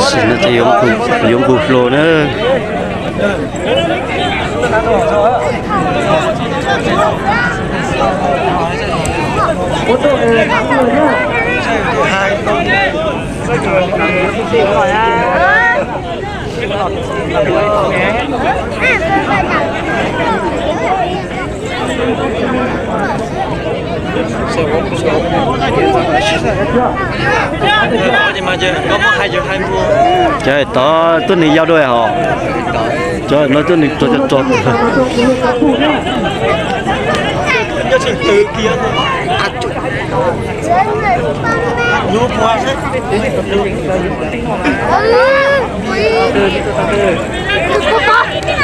Sim no ces yuav nqus hluas na. Cov tod tuab neeg yau dua hos. Cov no tuab neeg tso tso tso.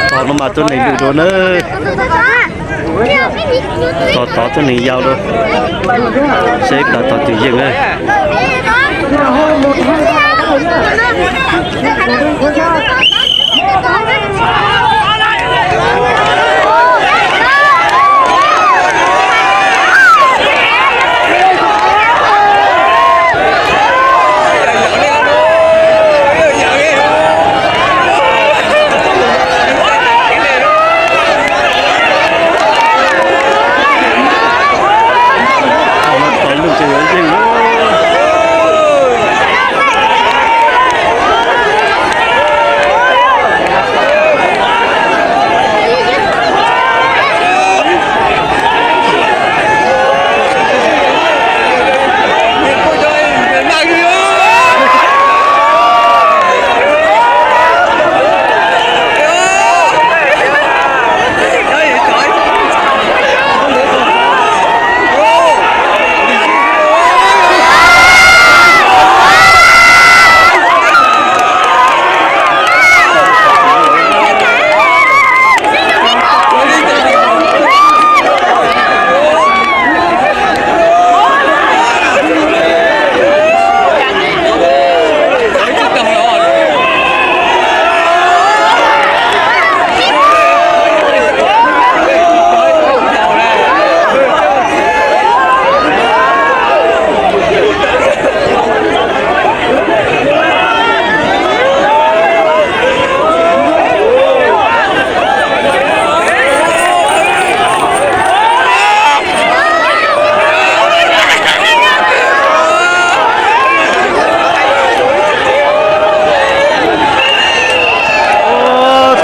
Tod no mas tuab neeg lwj dua na. Tod tod tuab neeg yau dua. Seb puas tau tus yeej na.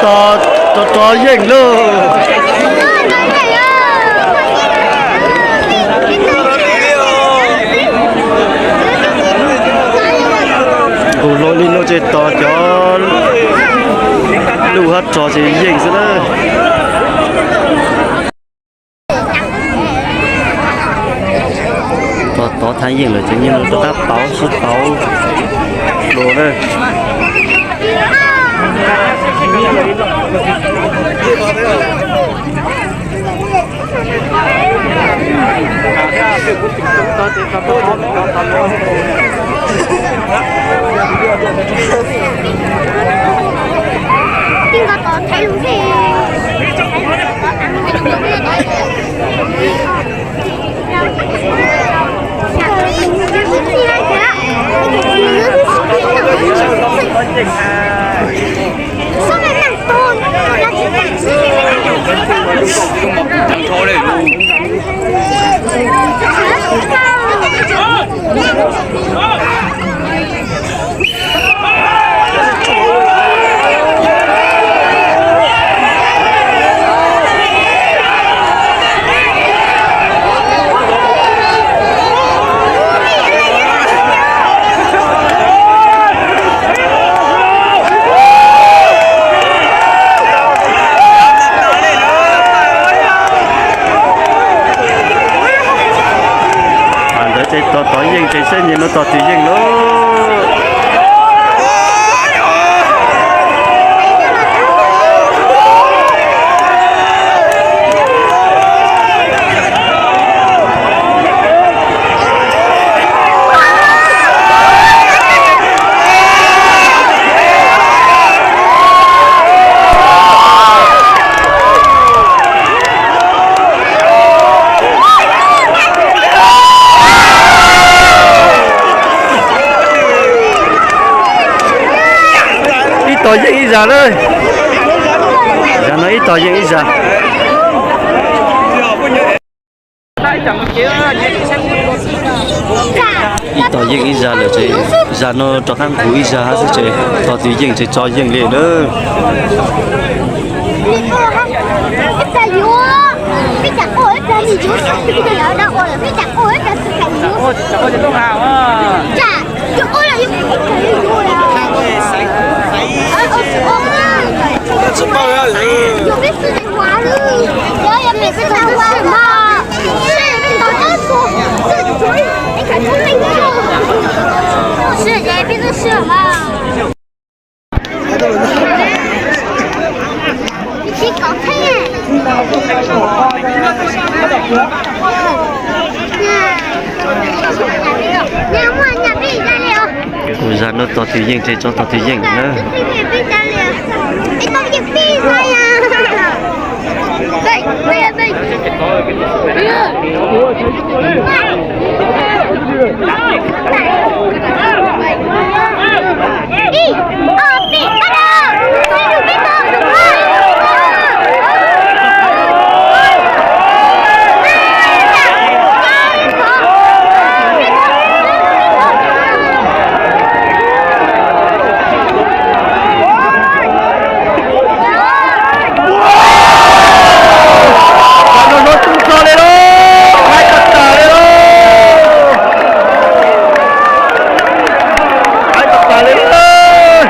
Tod, tod yeej lauj. Nqus hluas li no ces tod cov luj hab rog ces yeej xwb na. Tod tod thaj yeej lawm ces yeej rov qab pauv sib pauv hluas na. Ntawd ces tod tod yeej ces seb nyem no tod twg yeej lauj. Yeej ib zag lawm. Zag no ib tog yeej ib zag. Ib tog yeej ib zag lawm ces zag no rov qab nqus ib zag xwb ces tog twg yeej ces tso yeej li na. Tus zag no tog twg yeej ces tso tog twg yeej na. Zag no hluav tu nrho li lauj, haib tag tas li lauj, haib tag tas li lauj.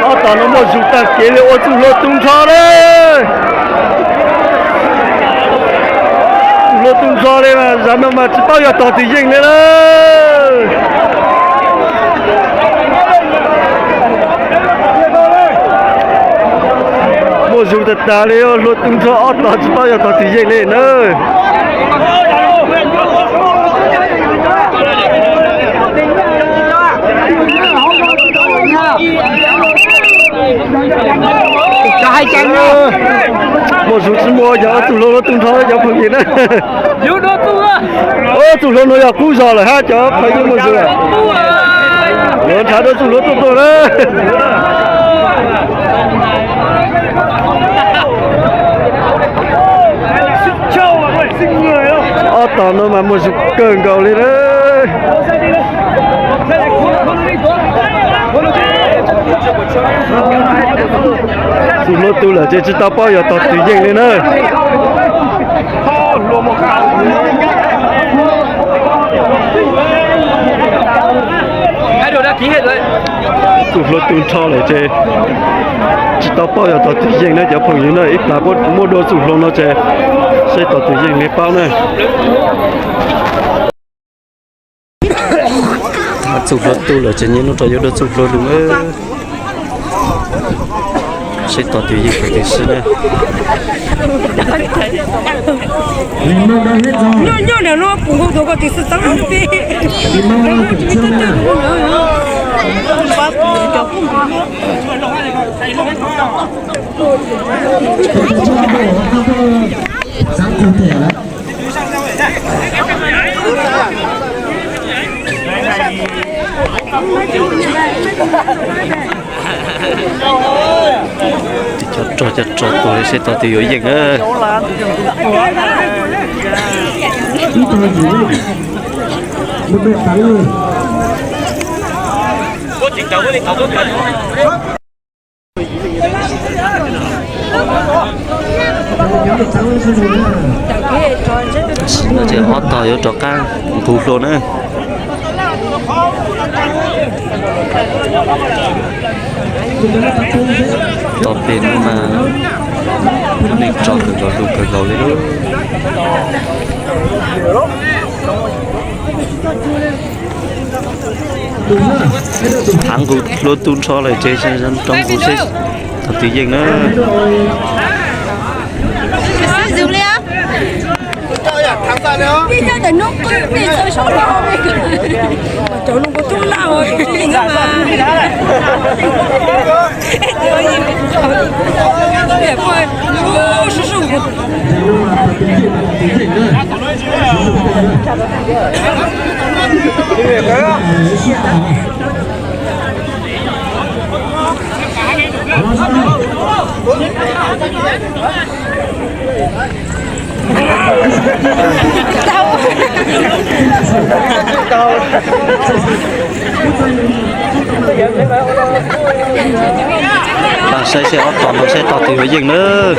Ob tog no muaj zug tag kev li, ua txuj hlua tu nrho na. Txuj hlua tu nrho li mas zag no mas tsis paub yog tog twg yeej li na. Muaj zug tag tas li, hlua tu nrho ob tog tsis paub yog tog twg yeej li na. Muaj zug tsis muaj, yog ob txuj hlua tu nrho cov phooj ywg na. Ob txuj hlua no yog qub zog lawm hab cov phooj ywg muaj zug. Yuav nrhav dua txuj hlua tuaj tuaj na. Ob tog no mas muaj zug kawg nkaus li na. Txuj hlua tu lawm ces tsis tau paub yog tog twg yeej li na. Txuj hlua tu nrho lawm ces tsis tau paub yog tog twg yeej na cov phooj ywg na. Ib plag muab dua txuj hlua no ces seb tog twg yeej li paub na. Txuj hlua tu lawm ces niaj hnub no yuav dua txuj hlua lug na. Seb tog twg yeej tog twg swb na. Nyob nyob ntawm lub pus nkaus tuav ko tsis xwb txeeb. Cov rog cov rog tuag li seb tog twg yuav yeej na. Tam sim no ces ob tog yuav rov qab nqus hlua na. Tog pem no mas neeg tso kawg nkaus lug kawg nkaus li lawm. Thav nqus hlua tu nrho lawm ces rov nqus seb tog twg yeej na. Saib seb ob tom no saib tom twg yuav yeej nawb.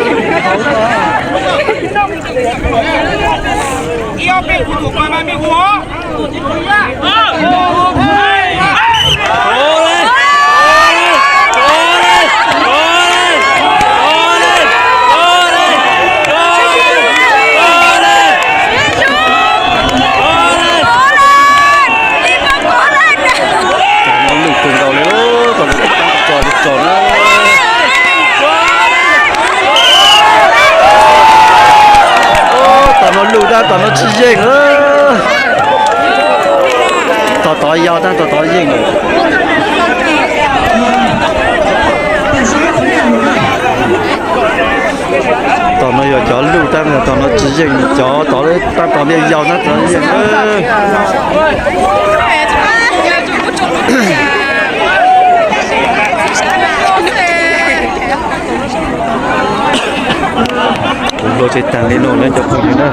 Tom no lwj kawg nkaus li, tom no tab tom tso li tso na. Tom no lwj tab tom no tsis yeej. Tom tod yau tab tom tod yeej lawm. Tom no yog cov lwj tab tom no tsis yeej, cov tod tab tom yau tab tom yeej. Kuv luaj tsev taag li no na cov phooj ywg na.